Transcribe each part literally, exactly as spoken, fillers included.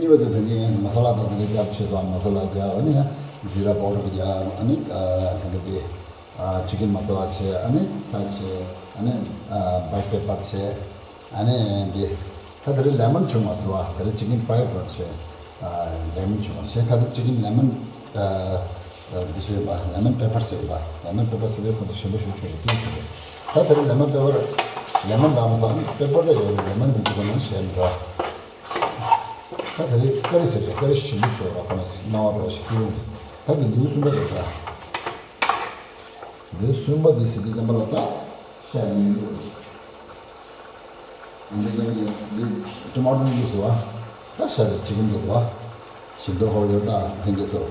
གཉིས་པ་དེ་ད་ནི་མ་ས་ལ་དང་དེ་འདྲ་རྒྱབ་བྱས་སོང་། མ་ས་ལ་རྒྱབ། ཨ་ནི་ཡང་ཛི་ར་པའོ་ཌར་རྒྱབ། ཨ་ནི་ཨ་དེ་འདྲ་དེ་ཨ་ཅི་ཀིན་མ་ས་ལ་བྱས། ཨ་ནི་ཚྭ་བྱས། ཨ་ནི་ཨ་བྷེག་པེ་པར་བྱས། ཨ་ནི་འདི་ད་དེ་རིང་ལེ་མོན་བྱུང་མ་སོང་བ། དེ་རིང་ཅི་ཀིན་ཕ་རའི་ར་བྱས། ཨ་ལེ་མོན་བྱུང་མ་སོང་། ཁ་ཚ་ཅི་ཀིན་ལེ་མོན་ཨ་འདི་བཟོས་པ། ལེ་མོན་པེ་པར་བཟོས་པ། ལེ་མོན་པེ་པར་བཟོས་པའི་ཁོ་ཚོ་ཞིམ་པོ་ཞིག་བྱུང་ཞིག་སྐྱིད་ཞིག་རེད། ད་དེ་རིང་ལེ་མོན་པེ་པར། ལེ་མོན་རག་མ་སོང་། ཨ་ནི་པེ་པར་ད་ཡོད་རེད། ལེ་མོན་མི་འདུག་ཟེར་ན་གཞན་མི་འདུག་ད་དེ་རིང་ཀ་རི་བཟོས་ཀྱི། ཀ་རི་ཞིམ་པོ་བཟོས་པ་ཁོ་ན་སྣང་བ་འགྲོ་ཞིག་སྐྱིད་རུང་། ད་དེ་ལེའུ་གསུམ་པ་རེད་ད། ལེའུ་གསུམ་པ་འདི་ཟེར་དུས་ཙམ་པ་ལ་ད་ཤ་ཉེ་འདུག་འདི་ཀྱང་འདི་ཊོ་མ་ཊོ་ནུ་ཌལ་སི་བ། ད་ཤ་དེ་ཅི་ཀིན་འདི་བ། ཞིམ་མདོག་ཧོ་ཡོད་ད་ལྷན་རྒྱས་ཚོ།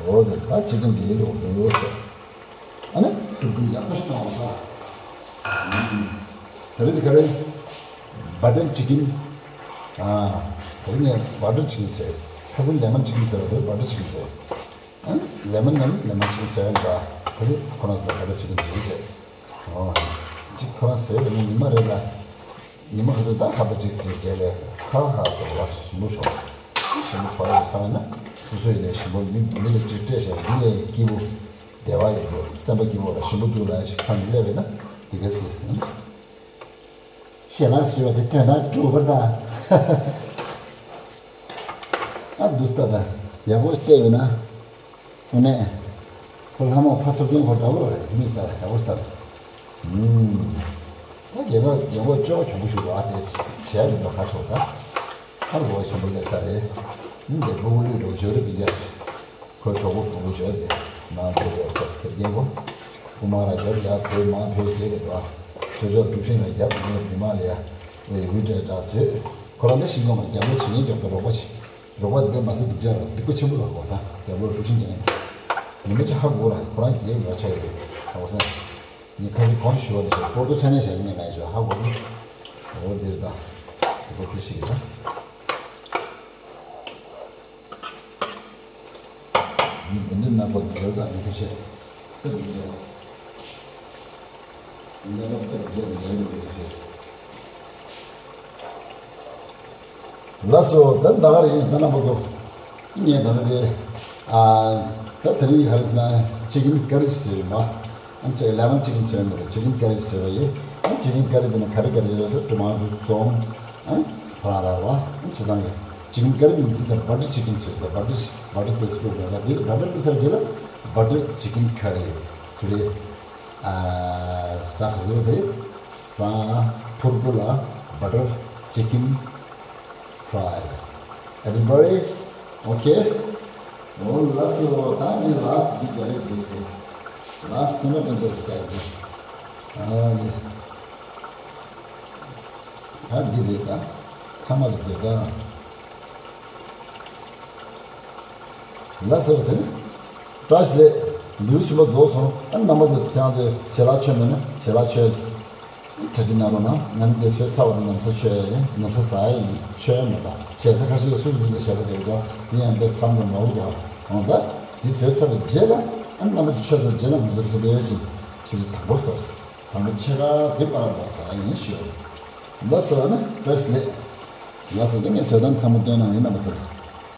འོ་དེ་ད་ཅི་ཀིན་འདི་ལོག་འདི་ཡོད་ཟེར། ཨ་ནི་དཀྲུག་དཀྲུག་ཡག་པོ་ཞིག་བཏང་བ་ད། ཨ་ནི་དེ་རིང་འདི་ག་རེ། བ་ཊར་ཅི་ཀིན། ཨ་དེ་རིང་ངས་བ་ཊར་ཅི་ཀིན་ཟེར། ཁ་སང་ལེ་མོན་ཅི་ཀིན་ཟེར་བ་དེ་བ་ཊར་ཅི་ཀིན་ཟེར། ཨ་ནི་ལེ་མོན་ནང་ནས་ལེ་མོན་ཅི་ཀིན་བཟོས་ཡོད་འདྲ། དེ་རིང་ཁོ་རང་ཚོ་བ་ཊར་ཅི་ཀིན་བྱེད་ཟེར། ཨོ། གཅིག་ཁོ་རང་བཟོས་པ་ནི་ཉི་མ་རེ་ལ། ཉི་མ་ཁ་ཚོད་ད་ཧབ་ཏ་གཅིག་གཅིག་བྱས་ལས་ཁ་ཁ་ཟེར་བ་ཞིམ་པོ་ཤོག་ཞིམ་པོ་ཁྲོ་ཡོད་སོང་ན་སོ་སོ་ཡིན་ནས་ཞིམ་པོ་མི་མི་ལ་གཅིག་སྤྲད་བྱས། འདི་ལས་སྐྱིད་པོ་བདེ་བ་ཡོད་པོ་སེམས་པ་སྐྱིད་པོ་ལ་ཞིམ་པོ་འདུག་ལ་ཞིག་ཁ་ནས་སླེབས་པས་ན་འདི་ག་ཟེར་གི་ཟེར་ན། ཞལ་ལག་ཟོས་པ་དེ་དོན་དག་འགྲུབ་པར་གདའ། ཨ་འདུག་སྟ་ད་ཡག་པོ་བལྟས་ཡོད་ན། དངོས་གནས། ཁོ་ལྷ་མོ་ཕ་ཐུབ་བསྟན་ཁོ་འདྲ་བོ་རེད། མི་ལྟ་ཡག་པོ་ལྟ། ཨུམ། ད་རྒན་གོག་རྒན་གོག་ཅོག་གྱོང་པོ་ཞུ་བ་དེ་བྱས་མི་འདུག་ཁ་ཕྱོགས་ད། ཧ་གོ་བ་ཞིམ་པོ་སླེབས་ཚར་རེད། ཨུམ་དེ་སྤུ་གུ་ལུས་འགྲོ་བྱོས་རེད་པི་རྒྱ། ཁོ་གྲོགས་པོ་སྤུ་གུ་བྱོས་དེ། མ་བྱོས་རེད་ཁོ་ཕེར་རྒན་གོ། སྐུ་མ་ར་རྒྱབ་ཡ་བོད་མ་བོད་དེ་རེད་བ། ཅོ་ཅོ་དཀྲུག་ཤིང་ར་རྒྱབ་ངས་བི་མ་ལ་ཡ། ཝེ་ཝི་ཏྲེ་དྲ་བཟོས། ཁོ་རང་ད་ཤིང་སྒོ་མ་རྒྱབ་ལོ་བྱེད་ཉེན་རྒྱབ་ད་རོགས་པ་བྱེད། རོགས་པ་དེ་མ་ཟད་སྡུག་ཅག་ར་སྡིག་པ་ཆེན་པོ་ར་གོ་ད་རྒྱབ་ལོ་དཀྲུག་ཤིང་རྒྱག་ཡིན། ཉི་མ་ཅིག་ཧ་གོ་ར་ཁོ་རང་རྒྱལ་བ་ཆགས་ཡོད་རེད་ཧ་གོ་སེ། ངས་ཁ་ཤས་གོང་ཞུ་བ་ལ་བྱས་པོར་ཏོ་ཆ་ཉན་བྱ་ཡིན་ངས་ལ་ཡ་ཞུ་ཧ་གོ་ར། འོ་འདིར་ད། དེ་ག་ཚི་ཞིག་ཡིན་ད། མི་འདི་འདྲ་ན་པོ་འདི་ལ་ད་མི་ཁ་ཤས། ལགས་སོ། ད་ད་ག་རེ་ཡིན་ད་རྣམ་པ་ཚོ། ངས་ད་ལྟ་དེ། ཨ། ད་དེ་རིང་ག་རེ་ཟེར་ན་ཅི་ཀིན་ཀ་རི་ཅིག་བཟོས་ཡིན་པ། ཨ་ཅེ་ལེ་མོན་ཅི་ཀིན་བཟོས་མེད་ད་ཅི་ཀིན་ཀ་རི་ཅིག་བཟོས་པ་ཡིན། ཨ་ཅི་ཀིན་ཀ་རི་དེ་ནི་ག་རེ་ག་རེ་ཡོད་ཟེར་ཊོ་མ་ཊོ་ཚོང་། ཨ་ཕ་ར་ར་བ། ཨ་ཅི་ཏང་གི་ཅི་ཀིན་ཀ་རི་མིན་ཟེར་ད་བ་ཊར་ཅི་ཀིན་བཟོས་ད་བ་ཊར་བ་ཊར་ཏེ་སི་པོ་ག་ག་དེ་བ་ཊར་ཕུལ་ཚར་རྗེས་ལ་བ་ཊར་ཅི་ཀིན་ཀ་རི་ཡོད་རེད། ཨ། ཟ་ག་ཟེར་དེ། ཟ། ཕུར་བུ་ལ་བ་ཊར་ཅི་ཀིན་ཕ་རའི། Everybody okay? ཨོ་ལགས་སོ། ད་ངས་ལགས་སོ་འདི་རྒྱ་རེད་ཟེར་ཟེར། ལགས་སོ་སེམས་པ་དྲན་ཏོག་ཟེར་རྒྱ་རེད། ཨ་ནི། ད་འདི་རེད་ད། ཐ་མ་ལ་འདིར་ད། ལགས་སོ་དེ་ནི། བཀྲ་ཤིས་བདེ་ལེགས། ལེའུ་གསུམ་པ་རྫོགས་སོང་། ཨ་རྣམ་པ་ཚོ་ཁྱེད་རང་ཚོས་ཞལ་ལག་མཆོད་མེད་ན་ཞལ་ལག་མཆོད། གྲ་སྒྲིག་གནང་རོགས་གནང་། ང་ནི་དེ་བཟོས་ཚར་བ་དང་ན་བཟའ་མཆོད་ཡ་ཡིན། ན་བཟའ་ཟ་ཡ་ཡིན། མཆོད་ཡ་མེད་པ། ཞལ་ཟས་ཁ་ཤས་སོ་སོ་ལ་ཞལ་ཟས་དེ་འདུག་དེ་ཡང་དེ་ཐམ་དུ་མ་འུ་འདུག་འོང་ད། དེ་བཟོས་ཚར་བའི་རྗེས་ལ་ཨ་རྣམ་པ་ཚོ་མཆོད་ཚར་རྗེས་ལ་ང་ཚོ་དེ་ལོས་ཡོད་ཅིང་ཆུ་ཚོད་དང་པོ་སོ། དང་པོ་ཕྱེད་ཀ་འདི་པར་འགྲོ་ས་ཡིན་ཞུ། ལགས་སོ་ན་བཀྲ་ཤིས་བདེ་ལེགས། ལགས་སོ་དེ་ངས་བཟོ་སྟངས་ཚང་མ་སྟོན་གནང་ཡིན་རྣམ་པ་ཚོ།